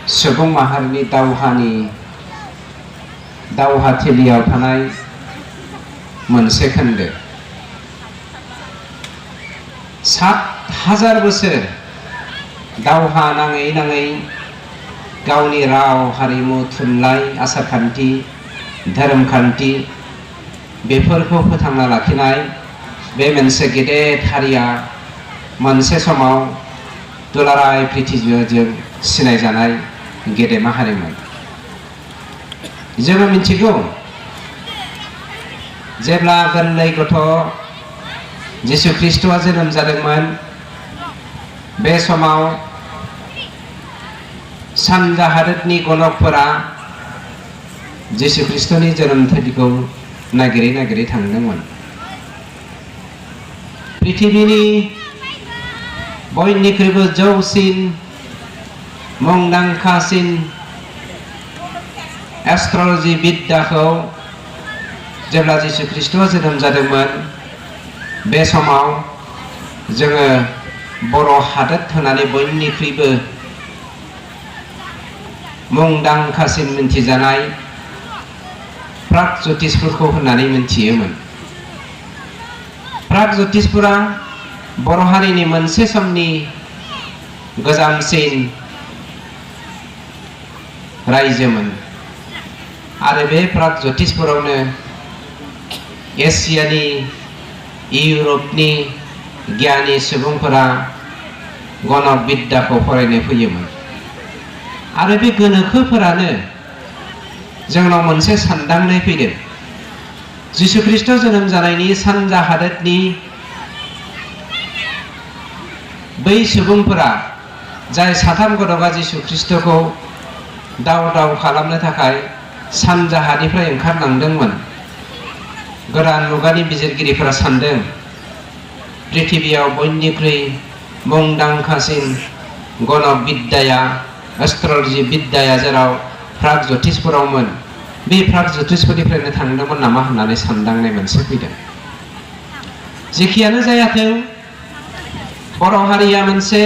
सुबुं माहारिनि दावहाथिलियाव थानाय मोनसे खोन्दो। 7000 बोसोर दावहा नाङै नाङै गावनि राव हारिमु थुनलाइ आसारखान्थि धोरोमखान्थि बेफोरखौ फोथांना लाखिनाय बे मोनसे गेदेर हारिया मोनसे समाव दुलाराय पृथिबीजों सिनायजानाय गेदेमा हारिमोन। जोङो मिथिगौ जेब्ला गोरलै गथ' जिसु ख्रीष्टआ जोनोम जादोंमोन बे समाव सानजा हादोरनि गणकफोरा जिसु ख्रीष्टनि जोनोम थिलिखौ नागिरै नागिरै थांदोंमोन। पृथिबीनि बयनिख्रुइबो जौसिन मुंदांखासिन एस्ट्रलजि बिद्याखौ जेब्ला जिसु ख्रीष्टआ जोनोम जादोंमोन बे समाव जोङो बर' हादोर होननानै बयनिख्रुइबो मुंदांखासिन मिन्थिजानाय प्रागज्योतिषफोरखौ होननानै मिन्थियोमोन। प्रागज्योतिषफोरा बर' हारिनि मोनसे समनि गोजामसिन रायजोमोन आरो बे प्रागज्योतिषफोरावनो एसियानि इउरपनि गियानि सुबुंफोरा गणक बिद्याखौ फरायनो फैयोमोन आरो बे गोनोखोफोरानो जोंनाव मोनसे सानदांनाय फैदों। जिसु ख्रीष्ट जोनोम जानायनि सानजा हादोरनि बै सुबुंफोरा जाय साथाम गथ'आ जिसु ख्रीष्टखौ दाव दाव खालामनो थाखाय सानजाहानिफ्राय ओंखारलांदोंमोन। गोदान मुगानि बिजिरगिरिफोरा सानदों पृथिबीयाव बयनिख्रुइ मुंदांखासिन गणक बिद्याया एस्ट्रलजि बिद्याया जेराव प्रागज्योतिषफोरावमोन बे प्रागज्योतिषफोरनिफ्रायनो थांदोंमोन नामा होननानै सानदांनाय मोनसे फैदों। जेखियानो जायाथों बर' हारिया मोनसे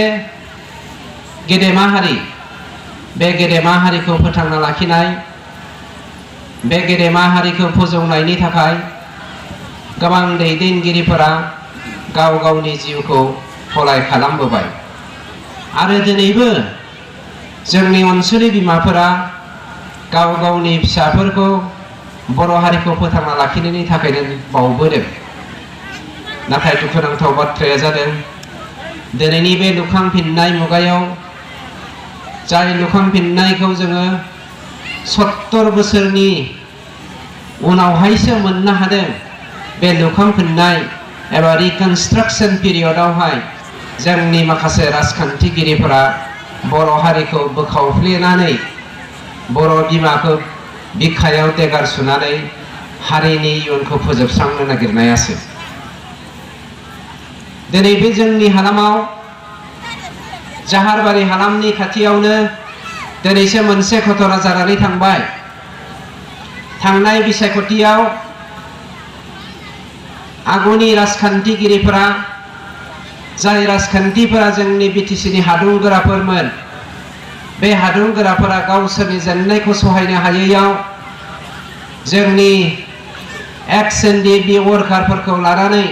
गेदेमा हारि। बे गेदेमा हारिखौ फोथांना लाखिनाय बे गेदेमा हारिखौ फोजौनायनि थाखाय गोबां दैदेनगिरिफोरा गाव गावनि जिउखौ फलाय खालामबोबाय आरो दिनैबो जोंनि अनसुलि बिमाफोरा गाव गावनि फिसाफोरखौ बर' हारिखौ फोथांना लाखिनायनि थाखायनो बावबोदों। नाथाय दुखुनांथाव बाथ्राया जादों दिनैनि बे लुखांफिननाय मुगायाव जाय लुखांफिननायखौ जोङो 70 बोसोरनि उनावहायसो मोननो हादों। बे लुखांफिननाय एबा रिकनस्ट्राक्शन पिरियडआवहाय जोंनि माखासे राजखान्थिगिरिफोरा बर' हारिखौ बोखावफ्लेनानै बर' बिमाखौ बिखायाव देगार सुनानै हारिनि इयुनखौ फोजोबस्रांनो नागिरनायासो। दिनै बे जोंनि हालामाव जाहारबारि हालामनि खाथियावनो दिनैसो मोनसे घटना जानानै थांबाय। थांनाय बिसायख'थियाव आगुनि राजखान्थिगिरिफोरा जाय राजखान्थिफोरा जोंनि बिटिसिनि हादुंगोराफोरमोन बे हादुंगोराफोरा गावसोरनि जेंनायखौ सहायनो हायैयाव जोंनि एक्स एनडिएफबि वर्कारफोरखौ लानानै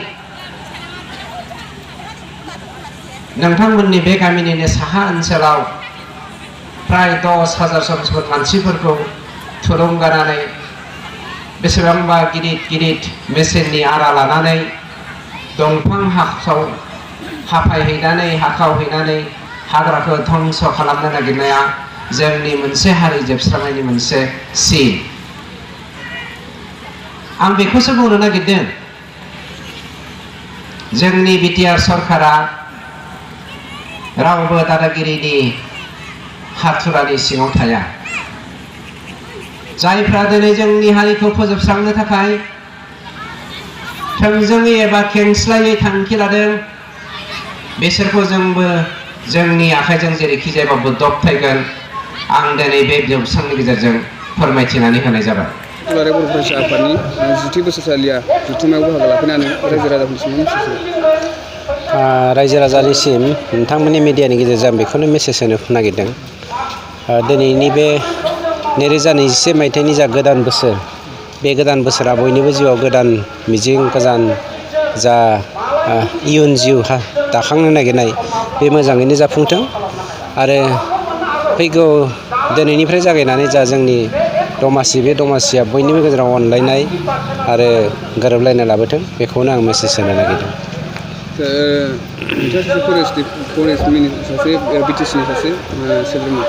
नोंथांमोननि बे गामिनिनो साहा ओनसोलाव प्राय 10,000 मानसिफोरखौ थुलुंगानानै बेसेबांबा गिदिर गिदिर मेसिननि आरा लानानै दंफां हाफायहैनानै हाखावहैनानै हाग्राखौ ध्वंस खालामनो नागिरनाया जोंनि मोनसे हारि जोबस्रांनायनि मोनसे सिन। आं बेखौसो बुंनो नागिरदों जोंनि बिटिआर सरकारा रावबो दादागिरिनि हाथुरानि सिङाव थाया। जायफ्रा दिनै जोंनि हारिखौ फोजोबस्रांनो थाखाय थोंजोङै एबा खेंस्लायै थांखि लादों बिसोरखौ जोंबो जोंनि आखाइजों जेरैखि जायाबाबो दबथायगोन। आं दिनै बे जौसांनि गेजेरजों फोरमायथिनानै होनाय जाबाय। दुलाराय बर' फरायसा आफादनि 10थि बोसोरसालिया जथुम्मायाव बाहागो लाफैनानै रायजो राजाफोरनिसिम रायजो राजानिसिम नोंथांमोननि मिडियानि गेजेरजों बेखौनो मेसेज होनो नागिरदों दिनैनि बे 2021 मायथाइनि जा गोदान बोसोर बे गोदान बोसोरा बयनिबो जिउआव गोदान मिजिं गोजान जा इयुन जिउ दाखांनो नागिरनाय बे मोजाङैनो जाफुंथों आरो फैगौ दिनैनिफ्राय जागायनानै जा जोंनि दमासि बे दमासिया बयनिबो गेजेराव अनलायनाय आरो गोरोबलायनाय लाबोथों बेखौनो आं मेसेज होनो नागिरदों। नोंथाङा सासे सासे बिटिसिनि सासे सोद्रोमा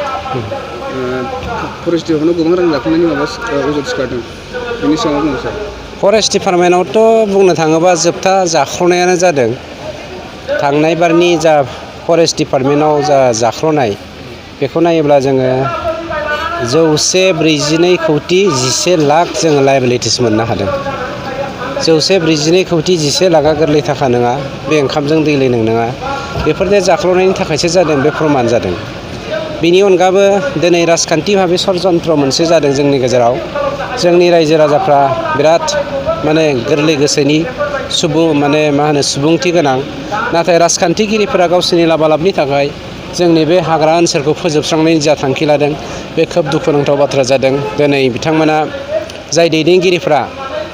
फरेस्ट डिपार्टमेन्टआव गोबां रां जाखांनायनि माबा अजद सिखारदों बेनि सायाव बुंनो सार। फरेस्ट डिपार्टमेन्टआवथ' बुंनो थाङोबा जोबथा जाख्ल'नायानो जादों थांनाय बारनि जा फरेस्ट डिपार्टमेन्टआव जा जाख्ल'नाय बेखौ नायोब्ला जोङो 142 कौटि 11 लाख जोङो लायबिलिटिस मोननो हादों। 142 कौटि 11 लाखा गोरलै थाखा नङा, बे ओंखामजों दैलायनाय नङा। बेफोरनो जाख्ल'नायनि थाखायसो जादों, बे प्रमान जादों। बिनि अनगाबो दिनै राजखान्थि भाबै षड़यन्त्र मोनसे जादों जोंनि गेजेराव। जोंनि रायजो राजाफ्रा बिराद गोरलै गोसोनि सुबुंथि गोनां, नाथाय राजखान्थिगिरिफोरा गावसोरनि लाबालाबनि थाखाय जोंनि बे हाग्रा ओनसोलखौ फोजोबस्रांनायनि जा थांखि लादों बे खोब दुखुनांथाव बाथ्रा जादों। दिनै बिथांमोना जाय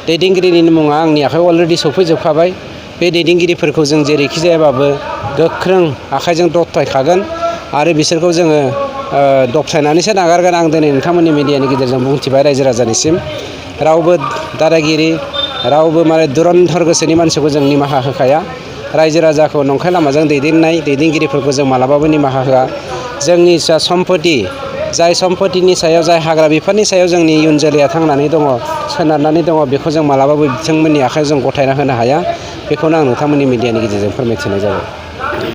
दैदेनगिरिनि मुङा आंनि आखायाव अलरेडि सफैजोबखाबाय। बे दैदेनगिरिफोरखौ जों जेरैखि जायाबाबो गोख्रों आखाइजों दबथायखागोन आरो बिसोरखौ जोङो दबथायनानैसो नागारगोन। आं दिनै नोंथांमोननि मिडियानि गेजेरजों बुंथिबाय रायजो राजानिसिम। रावबो दादागिरि, रावबो दुरन्धर गोसोनि मानसिखौ जों निमाहा होखाया। रायजो राजाखौ नंखाय लामाजों दैदेननाय दैदेनगिरिफोरखौ जों मालाबाबो निमाहा होआ। जोंनि जा सम्पति, जाय सम्पतिनि सायाव, जाय हाग्रा बिफाननि सायाव जोंनि इयुन जोलैया थांनानै दङ, सोनारनानै दङ, बेखौ जों मालाबाबो बिथांमोननि आखाइयाव जों गथायना होनो हाया। बेखौनो आं नोंथांमोननि मिडियानि गेजेरजों फोरमायथिनाय जाबाय।